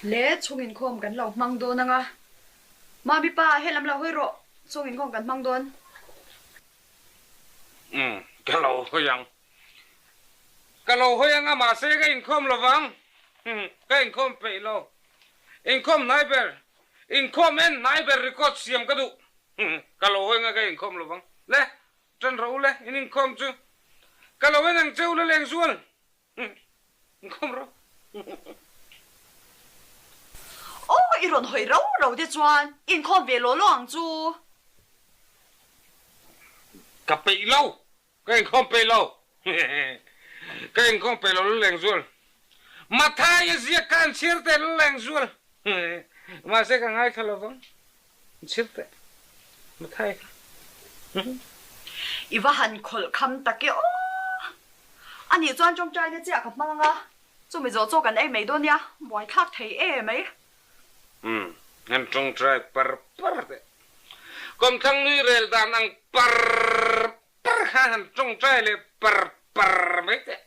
Le, chhung inkhawm kan lo hmang dawn anga. Mami pa, helam lo hawi rawh, chhung inkhawm kan hmang dawn. Umm, ka lo hawi ang. Ka lo hawi anga mahse ka inkhawm lovang. Ka inkhawm peih lo. Inkhawm hnai ber, inkhawm en hnai ber record siam ka duh. Ka lo hawi anga ka inkhawm lovang. Le, ṭan rawh u le, in inkhawm chu. Ka lo en ang che u la lengzual. Inkhawm rawh. Aw, i rawn hawi rau rau te chuan inkhawm ve law law ang chu. Ka peih lo, ka inkhawm peih lo. Ka inkhawm peih lo Lalengzual. Mathai a ziak kha an chhiar teh Lalengzual. Mahse ka ngaithla lo vang. An chhiar teh Mathai kha. I va han khawlh kham tak e aw. Anih chuan tawngtaina chiah ka hmang anga, chumi zawh chaw kan ei mai dawn nia, buaithlak thei e mai. Umm, an tawngtai par par teh. Kawmthlang nui rel dan ang par par kha han tawngtai leh par par mai teh.